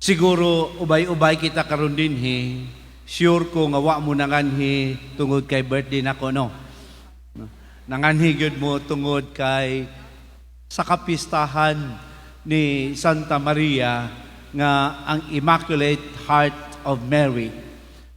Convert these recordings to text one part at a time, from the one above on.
Siguro ubay-ubay kita karon dinhi, sure ko nga wa mo nanganhi tungod kay birthday nako, no? Nanganhi gyud mo tungod kay sa kapistahan ni Santa Maria nga ang Immaculate Heart of Mary.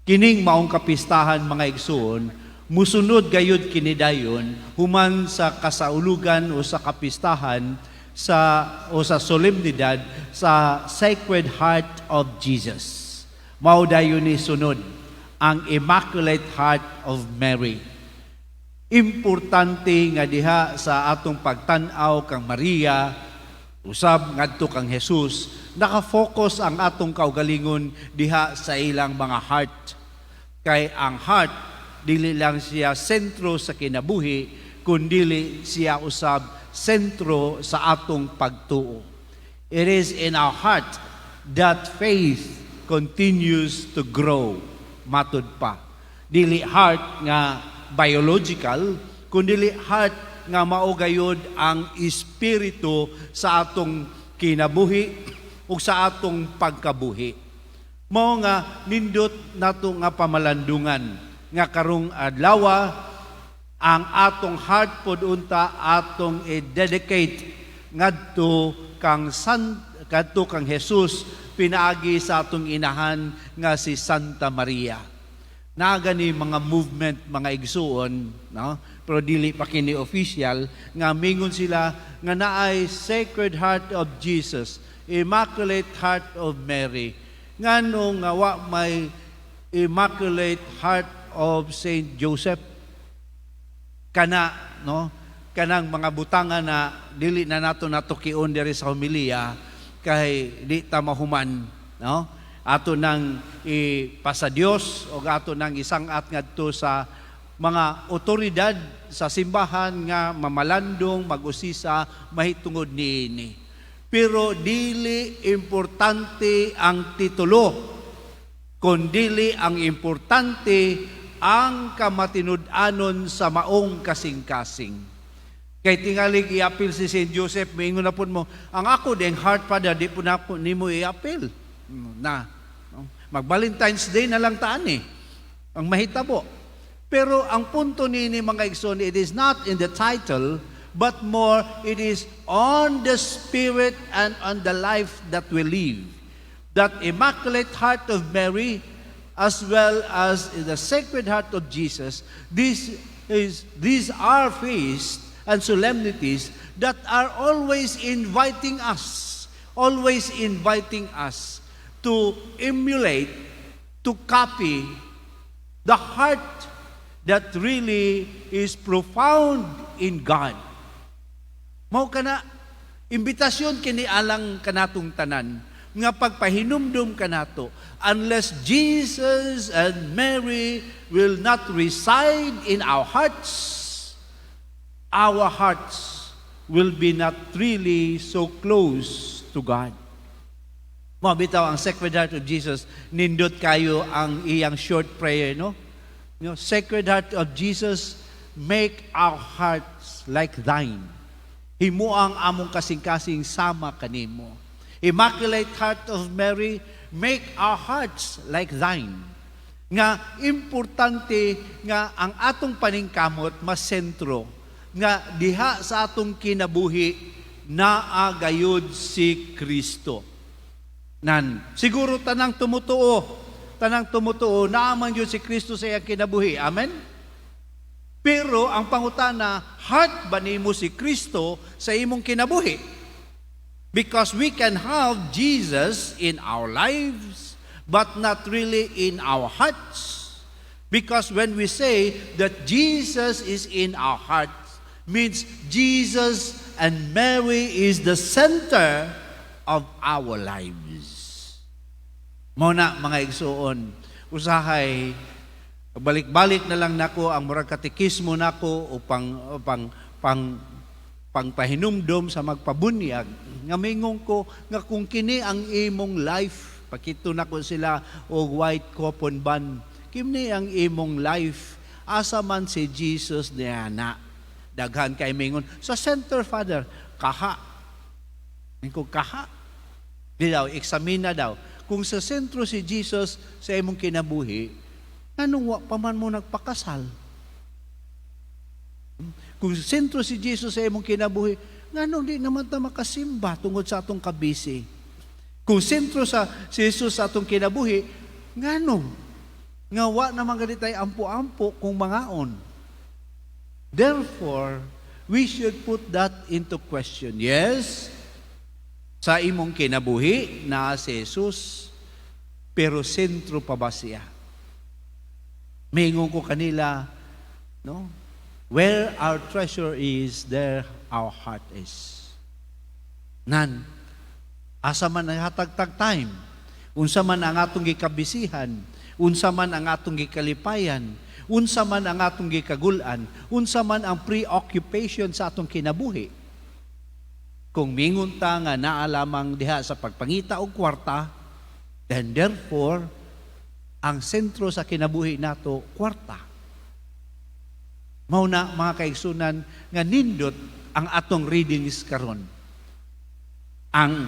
Kining maong kapistahan, mga igsoon, musunod gayud kini dayon human sa kasaulugan o sa kapistahan sa o sa solemnidad sa Sacred Heart of Jesus. Mao dayon ni sunod ang Immaculate Heart of Mary. Importante nga diha sa atong pagtan-aw kang Maria usab ngadto kang Jesus, naka-focus ang atong kaugalingon diha sa ilang mga heart. Kay ang heart, dili lang siya sentro sa kinabuhi, kundili siya usab sentro sa atong pagtuo. It is in our heart that faith continues to grow, matud pa. Dili heart nga biological, kundi heart nga mao gayud ang espiritu sa atong kinabuhi ug sa atong pagkabuhi. Mao nga nindot nato nga pamalandungan nga karong adlaw ang atong heart pod unta atong i-dedicate ngadto kang Jesus pinaagi sa atong inahan nga si Santa Maria. Naa gani mga movement, mga igsuon, no? Pero dili pa kini official nga mingon sila nga naay Sacred Heart of Jesus, Immaculate Heart of Mary. Ngano nga wa may Immaculate Heart of Saint Joseph? Kana, no, kanang mga butangan na dili na nato natukion diri sa homilya kay di ta mahuman, no? Ato nang ipasa Dios o ato nang isang-at ngadto sa mga otoridad sa simbahan nga mamalandong mag-usisa mahitungod niini. Pero dili importante ang titulo, kundili ang importante ang kamatinud-anon sa maong kasing-kasing. Kay tingalig iapil si St. Joseph, maingon na pud mo, "Ang ako ding heart, Father, di po na ako nimo iapil." Na, no? Mag-Valentine's Day na lang taan eh ang mahitabo. Pero ang punto nini, mga igsoon, it is not in the title, but more it is on the spirit and on the life that we live. That Immaculate Heart of Mary, as well as the Sacred Heart of Jesus, these are feasts and solemnities that are always inviting us to emulate, to copy the heart that really is profound in God. Mao kana, imbitasyon kini alang kanatong tanan nga pagpahinumdum kanato: unless Jesus and Mary will not reside in our hearts, our hearts will be not really so close to God. Mao bitaw ang Sacred Heart of Jesus, nindot kayo ang iyang short prayer, no? "Sacred Heart of Jesus, make our hearts like thine." Himo ang among kasing-kasing sama kanimo. Immaculate Heart of Mary, make our hearts like thine. Nga importante nga ang atong paningkamot masentro nga diha sa atong kinabuhi naa gayud si Kristo. Nan, siguro tanang tumutuo, naa man gyud si Kristo sa iyang kinabuhi. Amen? Pero ang pangutana, heart ba nimo si Kristo sa imong kinabuhi? Because we can have Jesus in our lives, but not really in our hearts. Because when we say that Jesus is in our hearts, means Jesus and Mary is the center of our lives. Mao na, mga igsuon, usahay balik-balik na lang nako ang murag katekismo nako upang upang pang pangpahinumdom sa magpabunyag nga mingon ko nga kung kini ang imong life, pakito nako sila og white coupon bond, kini ang imong life, asa man si Jesus niya? Daghan kay mingon, "Sa center, Father." Kaha ko, kaha. Di daw, eksamina daw. Kung sa sentro si Jesus sa imong kinabuhi, nganong wa pa man mo nagpakasal? Kung sa sentro si Jesus sa imong kinabuhi, nganong di naman ta makasimba tungod sa atong kabisi? Kung sentro sa si Jesus sa atong kinabuhi, nganong nga wa naman gani tay ampo-ampo kung mangaon? Therefore, we should put that into question. Yes, sa imong kinabuhi na si Jesus, pero sentro pa ba siya? Mingon ko kanila, no? Where our treasure is, there our heart is. Nan, asa man ang hatag tag time, unsa man ang atong gikabisihan, unsa man ang atong gikalipayan, unsa man ang atong gikagul-an, unsa man ang preoccupation sa atong kinabuhi. Kung mingon ta nga naa lamang diha sa pagpangita og kwarta, then therefore, ang sentro sa kinabuhi nato, kwarta. Mao na, mga kaigsunan, nga nindot ang atong readings karon. Ang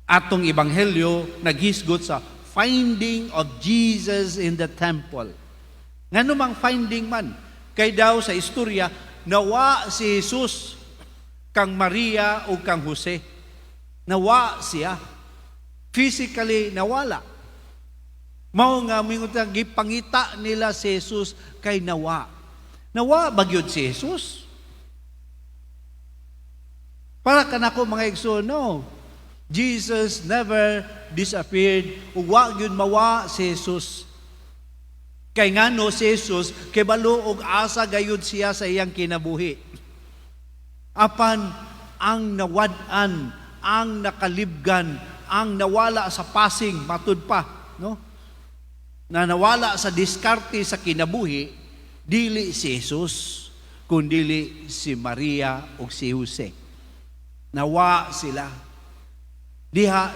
atong ebanghelyo naghisgot sa finding of Jesus in the temple. Ngano mang finding man? Kay daw sa istorya, nawa si Jesus kang Maria o kang Jose. Nawa siya. Physically nawala. Mao nga mingon ta, gipangita nila si Jesus kay nawa. Nawa ba gyud si Jesus? Para kanako, mga igsoon, no. Jesus never disappeared. Ug wa gyud mawa si Jesus. Kay ngano si Jesus kibalo og asa gayud siya sa iyang kinabuhi. Apan ang nawad-an, ang nakalibgan, ang nawala sa pasing, matud pa, no? Na nawala sa diskarte sa kinabuhi, dili si Jesus, kundili si Maria o si Jose. Nawa sila. Diha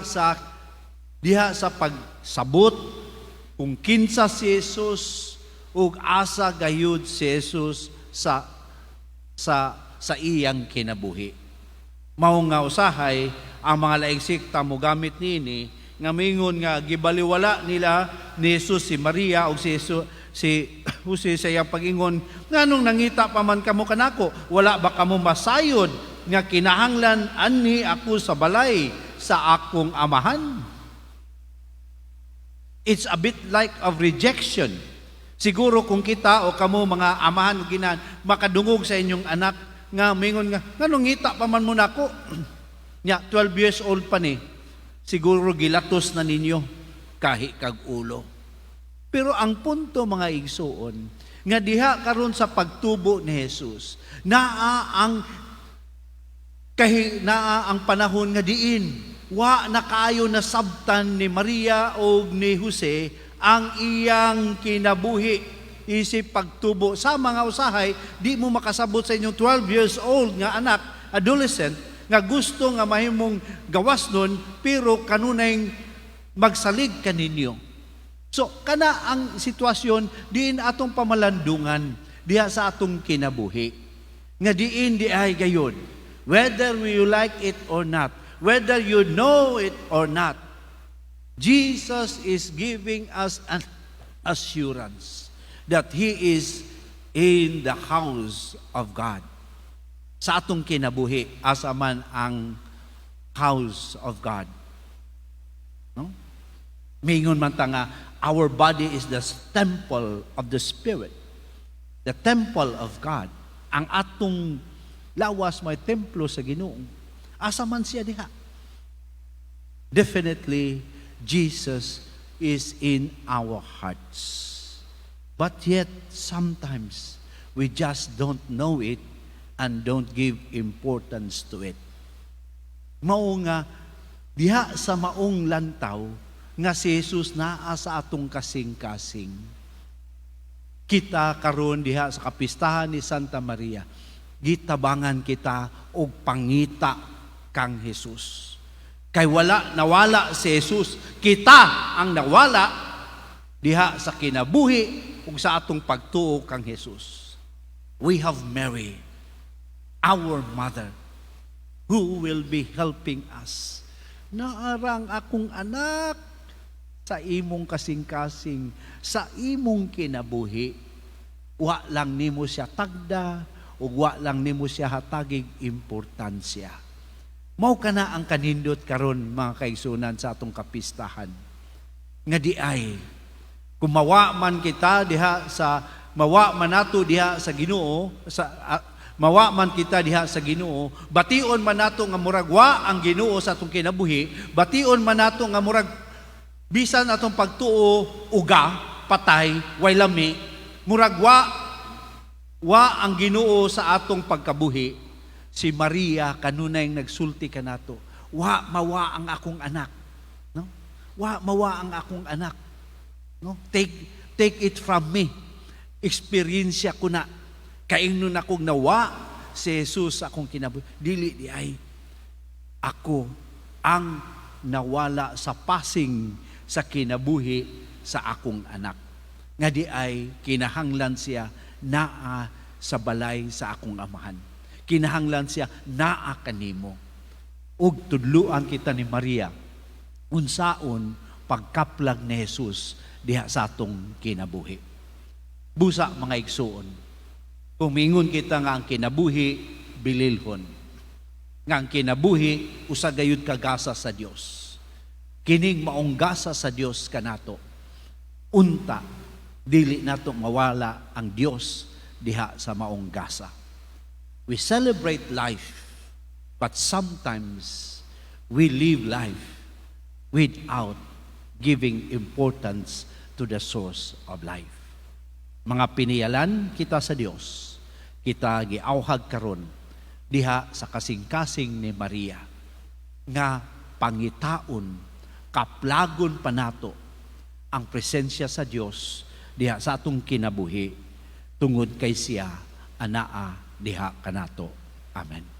sa pagsabot kung kinsa si Jesus ug asa gayud si Jesus sa iyang kinabuhi. Mao nga usahay ang mga laing sekta mogamit niini nga mingon nga gibaliwala nila ni Jesus si Maria o si Jesus, si Jose sa iyang pag-ingon, "Nganong nangita pa man kamo kanako? Wala ba kamo masayod nga kinahanglan anhi ako sa balay sa akong amahan?" It's a bit like of rejection. Siguro kung kita o kamo mga amahan o ginahan makadungog sa inyong anak nga mingon nga, "Nganong ngita pa man mo nako?" Nya 12 years old pa ni, siguro gilatos na ninyo kahi kag ulo. Pero ang punto, mga igsuon, nga diha karon sa pagtubo ni Jesus, naa ang panahon nga diin wa na kaayo nasabtan ni Maria o ni Jose ang iyang kinabuhi isip pagtubo. Sa mga usahay di mo makasabot sa inyong 12 years old nga anak, adolescent, nga gusto nga mahimong gawas nun pero kanunay magsalig kaninyo. So kana ang sitwasyon diin atong pamalandungan diha sa atong kinabuhi nga diin di ay gayon, whether you like it or not, whether you know it or not, Jesus is giving us an assurance that He is in the house of God. Sa atong kinabuhi, asa man ang house of God? No? Mingon man ta nga, our body is the temple of the Spirit. The temple of God. Ang atong lawas may templo sa Ginoo. Asa man siya diha? Definitely, Jesus is in our hearts. But yet, sometimes, we just don't know it and don't give importance to it. Mao nga, diha sa maong lantaw, nga si Jesus naa sa atong kasing-kasing. Kita karon diha sa kapistahan ni Santa Maria, gitabangan kita og pangita kang Jesus. Kay wala nawala si Jesus, kita ang nawala diha sa kinabuhi ug sa atong pagtuo kang Jesus. We have Mary, our mother, who will be helping us. "Naarang akong anak." Sa imong kasing-kasing, sa imong kinabuhi. Wa lang nimo siya tagda ug wa lang nimo siya hatagig importansya. Mao kana ang kanindot karon, mga kaigsuonan, sa atong kapistahan. Nga diay kung mawa man kita diha sa mawa man nato diha sa Ginoo sa mawa man kita diha sa Ginoo, bation man nato nga murag wa ang Ginoo sa atong kinabuhi, bation man nato nga murag bisan atong pagtuo uga, patay, way lami, murag wa ang Ginoo sa atong pagkabuhi, si Maria kanunay nagsulti kanato, "Wa mawa ang akong anak." No? "Wa mawa ang akong anak." No? Take it from me. Eksperyensya ko na. Kaingnon akong nawa si Jesus sa akong kinabuhi. Dili diay ako ang nawala sa passing sa kinabuhi sa akong anak. Nga diay kinahanglan siya naa sa balay sa akong amahan. Kinahanglan siya naa kanimo. Ug tudluan kita ni Maria unsaon pagkaplag ni Jesus diha sa atong kinabuhi. Busa, mga igsuon, kung mingon kita nga ang kinabuhi bililhon, nga ang kinabuhi usa gayud ka gasa sa Dios. Kining maong gasa sa Dios kanato. Unta dili nato mawala ang Dios diha sa maong gasa. We celebrate life, but sometimes we live life without giving importance to the source of life. Mga piniyalan kita sa Dios, kita giawhag karon diha sa kasing-kasing ni Maria nga pangitaon, kaplagon pa nato ang presensya sa Dios diha sa atong kinabuhi tungod kay siya anaa diha kanato. Amen.